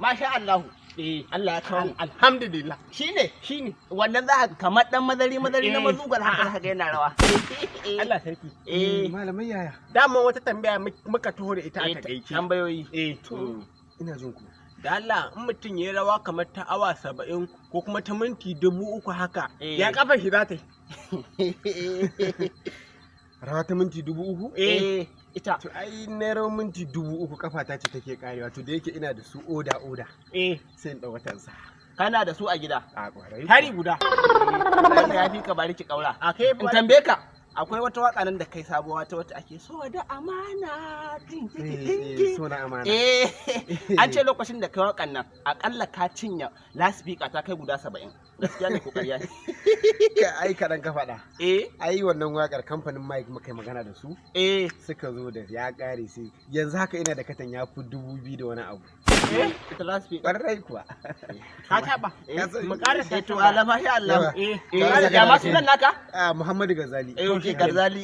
Masha Allah. Allah ya kawo mu. Alhamdulillah. Shine Shine. Wannan za ka kamar dan mazari mazari na Eh. mazugal haka za ka ga yana rawa. Allah sarki. Eh. Malamai, yaya? Dama wata tambaya muka taho da ita a Eh, takaice. tambayoyi. Eh. Ina jin ku. Da Allah, in mutum ya rawa kamar ta awa 70 ko kuma ta minti 3000 haka, Eh. ya kafa shi za ta yi? Rawa ta minti 3000? Eh, ita. To ai na rawar minti 3000 kafa ta ce take karewa. To da yake ina da su oda oda, sai in ɗau watansa. Kana da su a gida? A ƙwarai. Hari guda. Wanda ya fi ka bari ki kaura. A kai. In tambaye ka, akwai wata waka nan da kai sabuwa ta wata ake so da amana din Eh, eh, so na amana. Eh, an ce lokacin da kai wakan nan akalla ka cinye lasifika ta kai guda 70. Gaskiya ne ko ƙarya ne? Ai kaɗan ka faɗa. Ai wannan wakar kamfanin Mike muka yi magana da su, suka zo da ya ƙare, sai yanzu haka ina da katan ya fi 2000 da wani abu. Ita lasifika? Ƙwarai kuwa. Ka taɓa. Eh. Mu ƙarasa. Eh, to Allah, masha Allah. Yawa. Eh. Eh, ya ma sunan naka? Ah, Muhammadu Gazali. Eh, okay, Garzali.